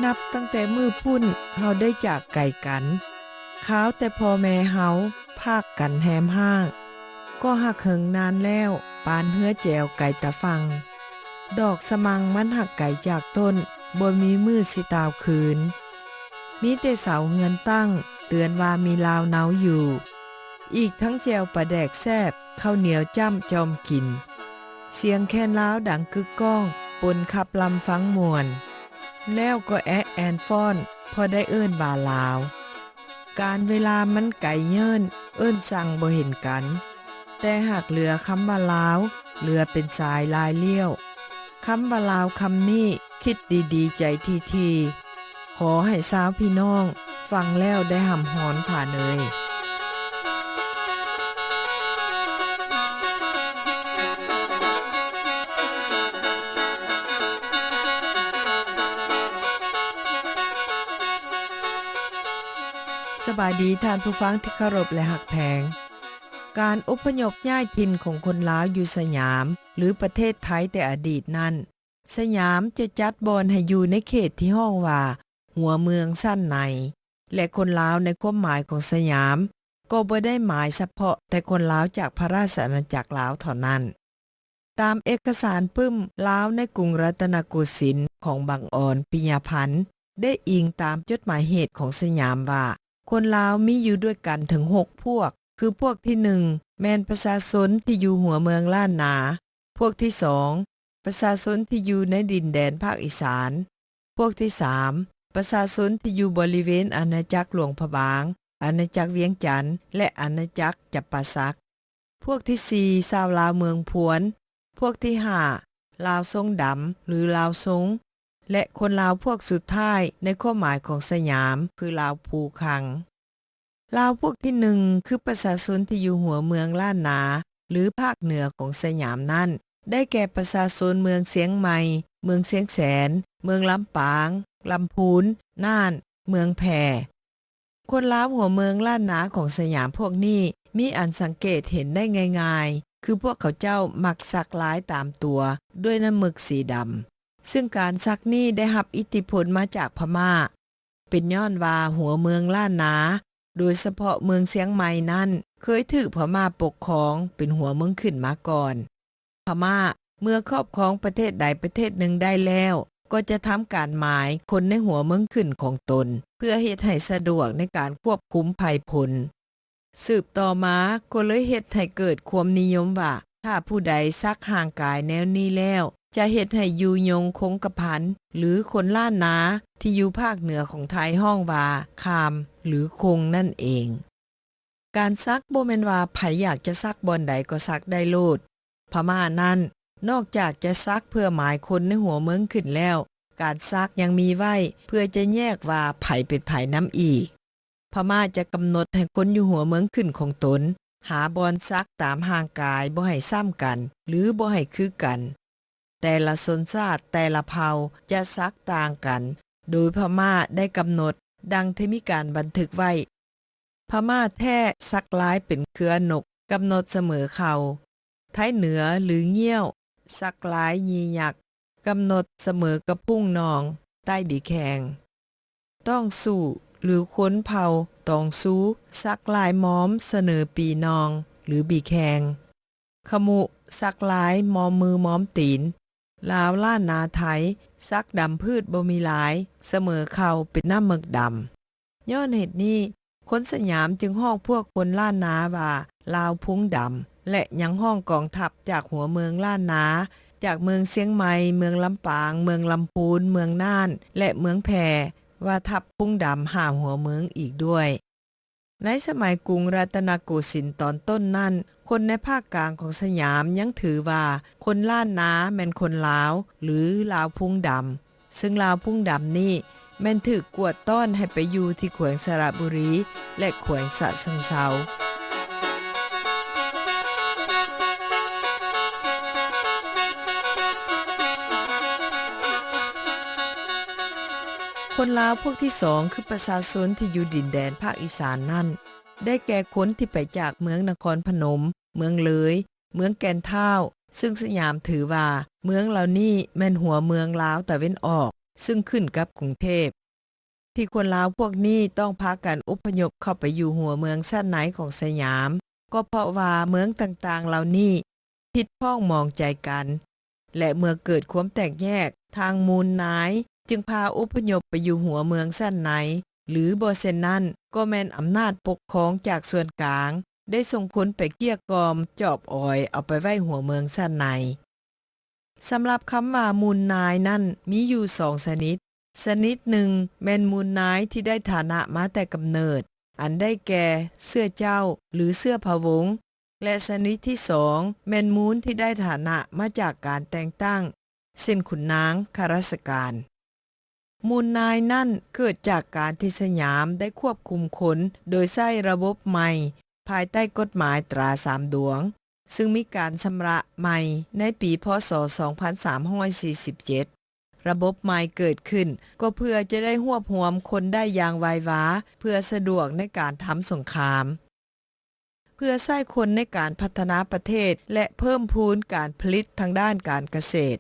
ນັບຕັ້ງແຕ່ມື້ພຸ້ນເຮົາໄດ້ຈາກໄກກັນ, ຄາວແຕ່ພໍ່ແມ່ເຮົາພາກກັນແຮມຮ້າງ, ກໍຮັກເຫິງນານແລ້ວ ປານເຮືອແຈວໄກຕາຝັ່ງ. ດອກສະມັງມັນຫາກໄກຈາກຕົ້ນ, ບໍ່ມີມື້ຊິຕ່າວຄືນ. ມີແຕ່ເສົາເຮືອນຕັ້ງ ເຕືອນວ່າມີລາວເນົາຢູ່. ອີກທັງແຈ່ວປາແດກແຊບ, ເຂົ້າໜຽວຈ້ຳຈອມກິນ. ສຽງແຄນລາວດັງກຶກກ້ອງ, ປົນຂັບລຳຟັງມ່ວນ. ແລ້ວກໍແອະແອນຟ້ອນ, ພໍໄດ້ເອີ້ນວ່າລາວ. ການເວລາມັນໄກເຍີ້ນ, ເອີ້ນສັ່ງບໍ່ເຫັນກັນ. ແຕ່ຫາກເຫຼືອຄຳວ່າລາວ, ເຫຼືອເປັນສາຍລາຍລ້ຽວ. ຄຳວ່າລາວຄຳນີ້, ຄິດດີໆໃຈຖີ່ໆ. ຂໍໃຫ້ຊາວພີ່ນ້ອງຟັງແລ້ວໄດ້ຮ່ຳຮອນທ່ານເອີຍ. ສະບາຍດີທ່ານຜູ້ຟັງທີ່ເຄົາລົບ ແລະ ຮັກແພງ. ການອົບພະຍົບຍ້າຍຖິ່ນຂອງຄົນລາວຢູ່ສະຫຍາມ ຫຼື ປະເທດໄທແຕ່ອະດີດນັ້ນ, ສະຫຍາມຈະຈັດບ່ອນໃຫ້ຢູ່ໃນເຂດທີ່ຮ້ອງວ່າຫົວເມືອງຊັ້ນໃນ ແລະ ຄົນລາວໃນຄວາມໝາຍຂອງສະຫຍາມ ກໍບໍ່ໄດ້ໝາຍສະເພາະແຕ່ຄົນລາວຈາກພະລາຊະອານາຈັກລາວເທົ່ານັ້ນ. ຕາມເອກະສານປຶ້ມລາວໃນກຸງລັດຕະນະໂກສິນຂອງບັງອອນ ປິຍະພັນ ໄດ້ອີງຕາມຈົດໝາຍເຫດຂອງສະຫຍາມວ່າ ຄົນລາວມີຢູ່ດ້ວຍກັນເຖິງຫົກພວກ, ຄືພວກທີໜຶ່ງ ແມ່ນປະຊາຊົນທີ່ຢູ່ຫົວເມືອງລ້ານນາ, ພວກທີສອງ ປະຊາຊົນທີ່ຢູ່ໃນດິນແດນພາກອີສານ, ພວກທີສາມ ປະຊາຊົນທີ່ຢູ່ບໍລິເວນອານາຈັກຫຼວງພະບາງ, ອານາຈັກວຽງຈັນ ແລະ ອານາຈັກຈຳປາສັກ, ພວກທີສີ່ ຊາວລາວເມືອງພວນ, ພວກທີຫ້າ ລາວຊົງດຳ ຫຼື ລາວຊົງ ແລະ ຄົນລາວພວກສຸດທ້າຍໃນຄວາມໝາຍຂອງສະຫຍາມ ຄືລາວພູຄັງ. ລາວພວກທີໜຶ່ງ ຄືປະຊາຊົນທີ່ຢູ່ຫົວເມືອງລ້ານນາ ຫຼື ພາກເໜືອຂອງສະຫຍາມນັ້ນ ໄດ້ແກ່ປະຊາຊົນເມືອງຊຽງໃໝ່, ເມືອງຊຽງແສນ, ເມືອງລຳປາງ, ລຳພູນ, ນ່ານ, ເມືອງແພ. ຄົນລາວຫົວເມືອງລ້ານນາຂອງສະຫຍາມພວກນີ້ ມີອັນສັງເກດເຫັນໄດ້ງ່າຍໆ ຄືພວກເຂົາເຈົ້າມັກສັກລາຍຕາມຕົວດ້ວຍນ້ຳເໝິກສີດຳ. ຊຶ່ງການສັກນີ້ໄດ້ຮັບອິດທິພົນມາຈາກພະມ້າ, ເປັນຍ້ອນວ່າຫົວເມືອງລ້ານນາ, ໂດຍສະເພາະເມືອງຊຽງໃໝ່ນັ້ນ ເຄີຍຖືກພະມ້າປົກຄອງເປັນຫົວເມືອງຂຶ້ນມາກ່ອນ. ພະມ້າເມື່ອຄອບຄອງປະເທດໃດປະເທດໜຶ່ງໄດ້ແລ້ວ, ກໍຈະທຳການໝາຍຄົນໃນຫົວເມືອງຂຶ້ນຂອງຕົນ ເພື່ອເຮັດໃຫ້ສະດວກໃນການຄວບຄຸມໄພພົນ. ສືບຕໍ່ມາກໍເລີຍເຮັດໃຫ້ເກີດຄວາມນິຍົມວ່າ ຖ້າຜູ້ໃດສັກຮ່າງກາຍແນວນີ້ແລ້ວ ຈະເຮັດໃຫ້ຢູ່ຍົງຄົງກະພັນ ຫຼື ຄົນລ້ານນາທີ່ຢູ່ພາກເໜືອຂອງໄທຮ້ອງວ່າຄາມ ຫຼື ຄົງນັ້ນເອງ. ການສັກບໍ່ແມ່ນວ່າໃຜຢາກຈະສັກບ່ອນໃດກໍສັກໄດ້ໂລດ. ພະມ້ານັ້ນ ນອກຈາກຈະສັກເພື່ອໝາຍຄົນໃນຫົວເມືອງຂຶ້ນແລ້ວ, ການສັກຍັງມີໄວ້ເພື່ອຈະແຍກວ່າໃຜເປັນໃຜນຳອີກ. ພະມ້າຈະກຳນົດໃຫ້ຄົນຢູ່ຫົວເມືອງຂຶ້ນຂອງຕົນ ຫາບ່ອນສັກຕາມຮ່າງກາຍບໍ່ໃຫ້ຊ້ຳກັນ ຫຼື ບໍ່ໃຫ້ຄືກັນ. ແຕ່ລະຊົນຊາດ, ແຕ່ລະເຜົ່າຈະສັກຕ່າງກັນ, ໂດຍພະມ້າໄດ້ກຳນົດ ດັ່ງທີ່ມີການບັນທຶກໄວ້. ພະມ້າແທ້ສັກລາຍເປັນເຄືອນົກ, ກຳນົດສະເໝີເຂົ່າ. ໄທເໜືອ ຫຼື ງ່ຽວ ສັກລາຍຢີ່ຍັກ, ກຳນົດສະເໝີກະພຸ້ງນອງ ໃຕ້ບີແຄງ. ຕ້ອງຊູ່ ຫຼື ຄົນເຜົ່າຕອງຊູ ສັກລາຍມອມສະເໜີປີນອງ ຫຼື ບີແຄງ. ຂະມຸ ສັກລາຍມອມມືມອມຕີນ. ລາວລ້ານນາໄທ ສັກດຳພືດບໍ່ມີລາຍ ສະເໝີເຂົ່າເປັນນ້ຳເໝິກດຳ. ຍ້ອນເຫດນີ້ ຄົນສະຫຍາມຈຶ່ງຮ້ອງພວກຄົນລ້ານນາວ່າລາວພຸງດຳ ແລະ ຍັງຮ້ອງກອງທັບຈາກຫົວເມືອງລ້ານນາ, ຈາກເມືອງຊຽງໃໝ່, ເມືອງລຳປາງ, ເມືອງລຳພູນ, ເມືອງນ່ານ ແລະ ເມືອງແພ ວ່າທັບພຸງດຳຫ້າຫົວເມືອງອີກດ້ວຍ. ໃນສະໄໝກຸງລັດຕະນະໂກສິນຕອນຕົ້ນນັ້ນ, ຄົນໃນພາກກາງຂອງສະຫຍາມຍັງຖືວ່າຄົນລ້ານນາແມ່ນຄົນລາວ ຫຼື ລາວພຸງດຳ, ຊຶ່ງລາວພຸງດຳນີ້ແມ່ນຖືກກວດຕ້ອນໃຫ້ໄປຢູ່ທີ່ແຂວງສະລະບູລີ ແລະ ແຂວງສະເຊີງເຊົາ. ຄົນລາວພວກທີສອງ ຄືປະຊາຊົນທີ່ຢູ່ດິນແດນພາກອີສານນັ້ນ ໄດ້ແກ່ຄົນທີ່ໄປຈາກເມືອງນະຄອນພະນົມ, ເມືອງເລີຍ, ເມືອງແກ່ນທ້າວ, ຊຶ່ງສະຫຍາມຖືວ່າເມືອງເຫຼົ່ານີ້ແມ່ນຫົວເມືອງລາວຕາເວັນອອກ, ຊຶ່ງຂຶ້ນກັບກຸງເທບ. ທີ່ຄົນລາວພວກນີ້ຕ້ອງພາກັນອົບພະຍົບເຂົ້າໄປຢູ່ຫົວເມືອງຊັ້ນໃນຂອງສຍາມ ກໍເພາະວ່າເມືອງຕ່າງໆເຫຼົ່ານີ້ຜິດພ້ອງມອງໃຈກັນ ແລະ ເມື່ອເກີດຄວາມແຕກແຍກ, ທາງມູນນາຍຈຶ່ງພາອົບພະຍົບໄປຢູ່ຫົວເມືອງຊັ້ນໃນ ຫຼື ບໍ່ເຊັ່ນນັ້ນກໍແມ່ນອຳນາດປົກຄອງຈາກສ່ວນກາງ ໄດ້ສົ່ງຄົນໄປເກ້ຍກ່ອມ, ຈອບອອຍເອົາໄປໄວ້ຫົວເມືອງຊັ້ນໃນ. ສຳລັບຄຳວ່າມູນນາຍນັ້ນມີຢູ່ສອງຊະນິດ. ຊະນິດໜຶ່ງແມ່ນມູນນາຍທີ່ໄດ້ຖານະມາແຕ່ກຳເນີດ, ອັນໄດ້ແກ່ເຊື້ອເຈົ້າ ຫຼື ເຊື້ອພະວົງ, ແລະ ຊະນິດທີສອງແມ່ນມູນທີ່ໄດ້ຖານະມາຈາກການແຕ່ງຕັ້ງ ເຊັ່ນ ຂຸນນາງ, ຂ້າລາຊະການ. ມູນນາຍນັ້ນເກີດຈາກການທີ່ສຍາມໄດ້ຄວບຄຸມຄົນໂດຍໃຊ້ລະບົບໃໝ່ ພາຍໃຕ້ກົດໝາຍຕາສາມດວງ, ຊຶ່ງມີການຊຳລະໃໝ່ໃນປີ ພ.ສ. ສອງພັນສາມຮ້ອຍສີ່ສິບເຈັດ. ລະບົບໃໝ່ເກີດຂຶ້ນກໍເພື່ອຈະໄດ້ຮວບຮວມຄົນໄດ້ຢ່າງໄວວາ ເພື່ອສະດວກໃນການທຳສົງຄາມ, ເພື່ອໃຊ້ຄົນໃນການພັດທະນາປະເທດ ແລະ ເພີ່ມພູນການຜະລິດທາງດ້ານການກະເສດ.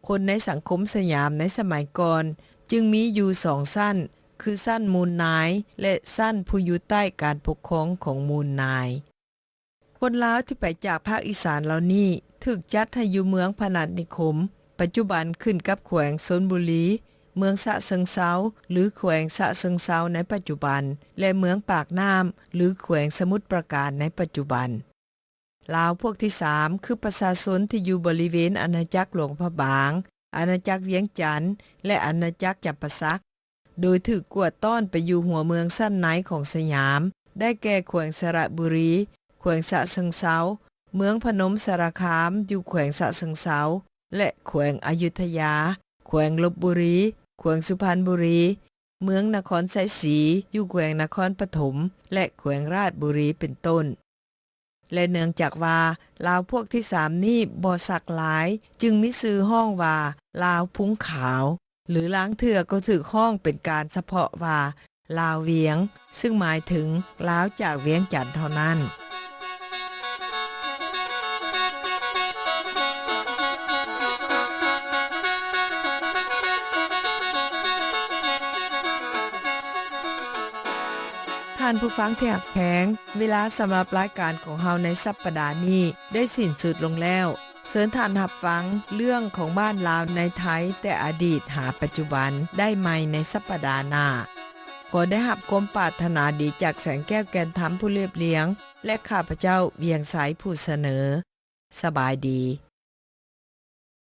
ຄົນໃນສັງຄົມສຍາມໃນສະໄໝກ່ອນຈຶ່ງມີຢູ່ສອງຊັ້ນ ຄືຊັ້ນມູນນາຍ ແລະ ຊັ້ນຜູ້ຢູ່ໃຕ້ການປົກຄອງຂອງມູນນາຍ. ຄົນລາວທີ່ໄປຈາກພາກອີສານເຫຼົ່ານີ້ຖືກຈັດໃຫ້ຢູ່ເມືອງພະນັດນິຄົມ, ປັດຈຸບັນຂຶ້ນກັບແຂວງຊົນບຸລີ, ເມືອງຊະເຊີງເຊົາ ຫຼື ແຂວງຊະເຊີງເຊົາໃນປັດຈຸບັນ ແລະ ເມືອງປາກນ້ຳ ຫຼື ແຂວງສະໝຸດປາການໃນປັດຈຸບັນ. ລາວພວກທີສາມ ຄືປະຊາຊົນທີ່ຢູ່ບໍລິເວນອານາຈັກຫຼວງພະບາງ, ອານາຈັກວຽງຈັນ ແລະ ອານາຈັກຈຳປາສັກ, ໂດຍຖືກກວາດຕ້ອນໄປຢູ່ຫົວເມືອງຊັ້ນໃນຂອງສຍາມ ໄດ້ແກ່ແຂວງສະລະບູລີ, ແຂວງຊະເຊີງເຊົາ, ເມືອງພະນົມສາລະຄາມ ຢູ່ແຂວງຊະເຊີງເຊົາ ແລະ ແຂວງອະຍຸດທະຍາ, ແຂວງລົບບຸລີ, ແຂວງສຸພັນບຸລີ, ເມືອງນະຄອນໄຊສີ ຢູ່ແຂວງນະຄອນປະຖົມ ແລະ ແຂວງລາດບຸລີ ເປັນຕົ້ນ. ແລະ ເນື່ອງຈາກວ່າລາວພວກທີສາມນີ້ບໍ່ສັກຫຼາຍ ຈຶ່ງມີຊື່ຮ້ອງວ່າລາວພຸງຂາວ ຫຼື ລາງເທື່ອກໍຖືກຮ້ອງເປັນການສະເພາະວ່າລາວວຽງ, ຊຶ່ງໝາຍເຖິງລາວຈາກວຽງຈັນເທົ່ານັ້ນ. ທ່ານຜູ້ຟັງທີ່ຮັກແພງ, ເວລາສຳລັບລາຍການຂອງເຮົາໃນສັບປະດານີ້ໄດ້ສິ້ນສຸດລົງແລ້ວ. ເຊີນທ່ານຮັບຟັງເລື່ອງຂອງບ້ານລາວໃນໄທແຕ່ອະດີດຫາປັດຈຸບັນໄດ້ໃໝ່ໃນສັບປະດາໜ້າ. ຂໍໄດ້ຮັບຄວາມປາດຖະໜາດີຈາກແສງແກ້ວແກ່ນທຳຜູ້ລຽບລຽງ ແລະ ຂ້າພະເຈົ້າ ວຽງໄຊ ຜູ້ສະເໜີ. ສະບາຍດີ.